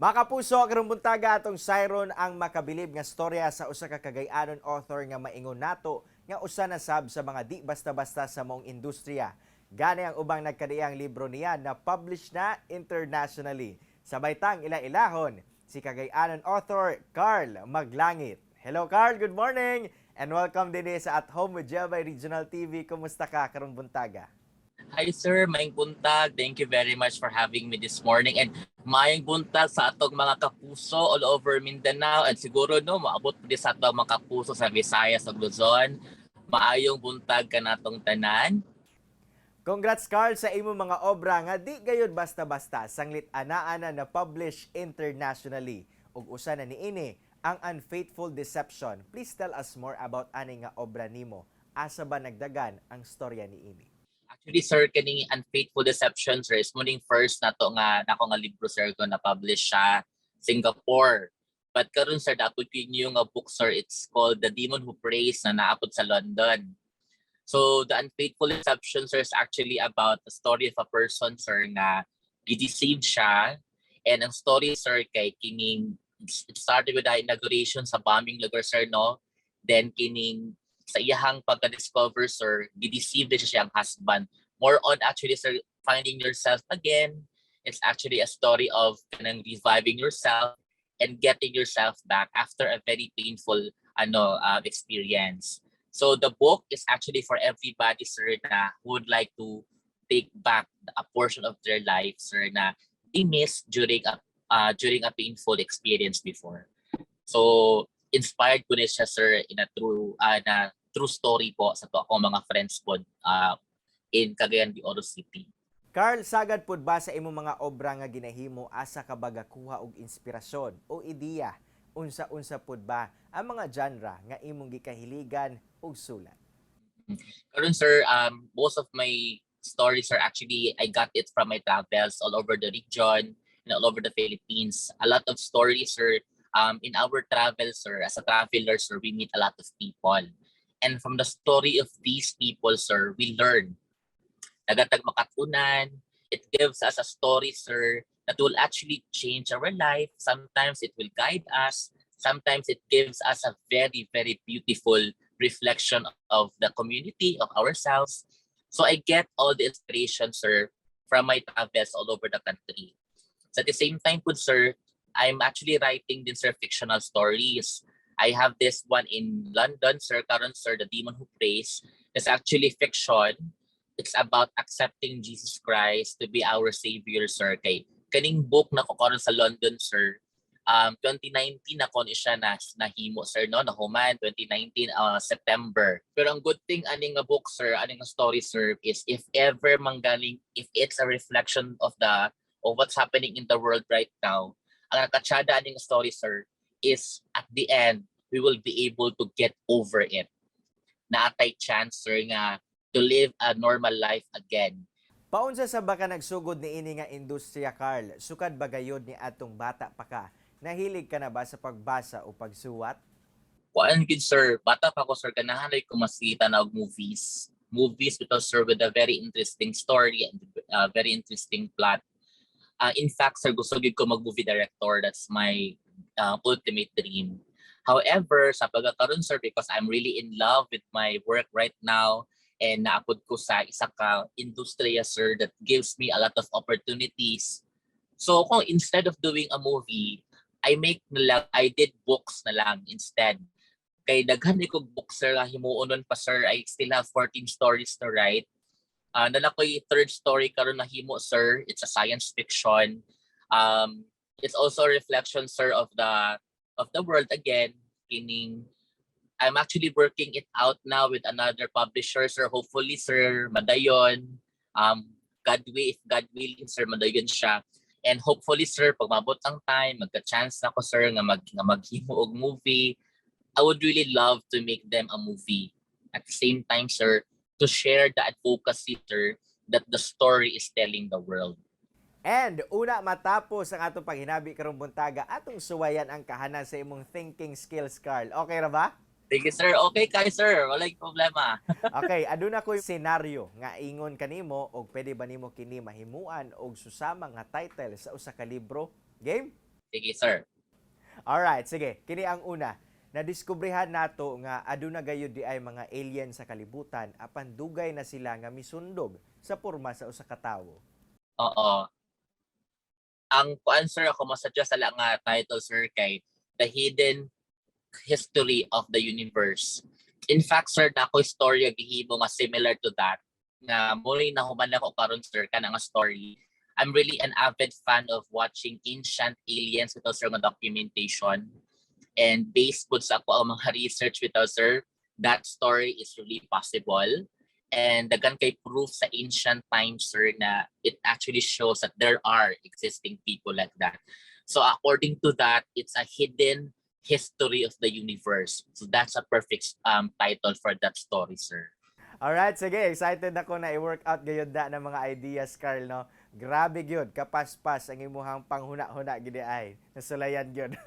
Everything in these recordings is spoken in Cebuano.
Mga kapuso, karong buntaga atong sayron ang makabilib nga storya sa usa ka Cagayanon author nga maingon nato nga usa na sab sa mga di basta-basta sa maong industriya. Gani ang ubang nagkadiang libro niya na publish na internationally. Sabay tang ila-ilahon si Cagayanon author Carl Maglangit. Hello, Carl, good morning and welcome din sa At Home with Jelbay Regional TV. Kumusta ka karong buntaga? Hi sir, maayong buntag. Thank you very much for having me this morning and maayong buntag sa atong mga kapuso all over Mindanao and siguro, no, maabot pud sa atong mga kapuso sa Visayas ug Luzon. Maayong buntag kanatong tanan. Congrats, Carl, sa imong mga obra nga di gayud basta-basta sanglit ana-ana na publish internationally. Ug usa na niini ang Unfaithful Deception. Please tell us more about ani nga obra nimo. Asa ba nagdagan ang storya niini? Actually sir, kining Unfaithful Deception, sir, is mao ning first nato nga nako nga libro, sir, ko na publish sa Singapore. But karon sir, dapat ko yung nga book, sir, it's called The Demon Who Prays na naapod sa London. So The Unfaithful Deception, sir, is actually about the story of a person, sir, nga gideceive siya, and ang story, sir, kay kining it started with the inauguration sa bombing lugar, sir, no. Then kining sa iyahang pagka-discover, sir, gideceive din siya siyang husband. More on actually, sir, finding yourself again. It's actually a story of kanang reviving yourself and getting yourself back after a very painful ano experience. So the book is actually for everybody, sir, na who would like to take back a portion of their life, sir, na they missed during a painful experience before. So inspired ko ni siya, sir, in a true na true story po sa to akong mga friends po in Cagayan de Oro City. Carl, sagad pud ba sa imong mga obra nga ginahimo, asa ka ba gakuha og inspirasyon o ideya? Unsa-unsa pud ba ang mga genre nga imong gikahiligan og sulat? Karon sir, most of my stories are actually, I got it from my travels all over the region and all over the Philippines. A lot of stories, sir, in our travels, sir, as a traveler, sir, we meet a lot of people. And from the story of these people, sir, we learn. Daghan tag makatunan. It gives us a story, sir, that will actually change our life. Sometimes it will guide us. Sometimes it gives us a very, very beautiful reflection of the community, of ourselves. So I get all the inspiration, sir, from my travels all over the country. So at the same time pud, sir, I'm actually writing din, sir, fictional stories. I have this one in London, sir, karon sir, The Demon Who Prays. It's actually fiction. It's about accepting Jesus Christ to be our savior, sir. Kay kaning book na ko karon sa London, sir, 2019 na kon siya na nahimo, sir, no, nahuman 2019 September. Pero ang good thing ani nga book, sir, ani nga story, sir, is if ever manggaling, if it's a reflection of what's happening in the world right now, ang nakatsada ani nga story, sir, is at the end we will be able to get over it. Naa tay chance, sir, nga to live a normal life again. Paunsa sa ba ka nagsugod ni ini nga industriya, Carl? Sukad ba gayod ni atong bata pa ka? Nahilig ka na ba sa pagbasa o pagsuwat? Kuan gid sir, bata pa ko sir, ganahan ko makita na og movies. Movies because, sir, with a very interesting story and very interesting plot. In fact sir, gusto gid ko mag-movie director. That's my ultimate dream. However, sa pagkakaroon sir, because I'm really in love with my work right now and naapod ko sa isa ka industriya, sir, that gives me a lot of opportunities. So kung instead of doing a movie, I make na lang, I did books na lang instead. Kay daghan ni kog books, sir, nga himuon pa sir. I still have 14 stories to write. Naa ko'y third story karon nahimo, sir. It's a science fiction. It's also a reflection, sir, of the world again. Kining I'm actually working it out now with another publisher, sir. Hopefully, sir, madayon. God will, if God willing, sir, madayon siya. And hopefully, sir, pag mabot ang time, magka-chance na ko, sir, nga maghimo og movie. I would really love to make them a movie. At the same time, sir, to share the advocacy, sir, that the story is telling the world. And una matapos ang atong paghinabi karong buntaga, atong suwayan ang kahanan sa imong thinking skills, Carl. Okay ra ba? Thank you, sir. Okay kay sir. Walay problema. Okay, aduna ko'y senaryo nga ingon kanimo og pwede ba nimo kini mahimuan og susama nga title sa usa ka libro? Game? Sige, sir. Alright, sige. Kini ang una. Nadiskubrehan nato nga aduna gayud di ay mga alien sa kalibutan apan dugay na sila nga misundog sa porma sa usa ka tawo. Oo. Ang kuan, sir, ako masuggest sa nga title, sir, kay The Hidden History of the Universe. In fact, sir, na ako story gihimo nga similar to that nga mo rin nahuman ako karon, sir, kana nga story. I'm really an avid fan of watching Ancient Aliens with, sir, nga documentation, and based pud sa ako ang mga research with, sir, that story is really possible and daghan kay proof sa ancient times, sir, na it actually shows that there are existing people like that. So according to that, it's a hidden history of the universe. So that's a perfect title for that story, sir. Alright, sige. Excited ako na i-work out gayud na ng mga ideas, Carl, no? Grabe gyud, kapaspas ang imuhang panghuna-huna gid ay. Nasulayan gyud.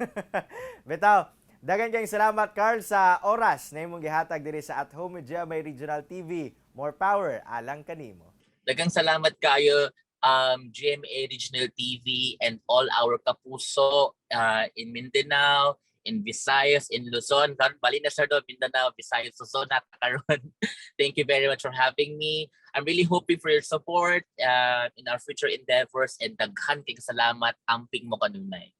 Bitaw, daghan kayong salamat, Carl, sa oras na imong gihatag diri sa At Home with GMA Regional TV. More power alang kanimo. Daghang salamat kayo, GMA Regional TV and all our kapuso in Mindanao, in Visayas, in Luzon. Karon bali na, sir, do Mindanao, Visayas, Luzon na karon. Thank you very much for having me. I'm really hoping for your support in our future endeavors and daghan kay salamat, amping mo kanunay.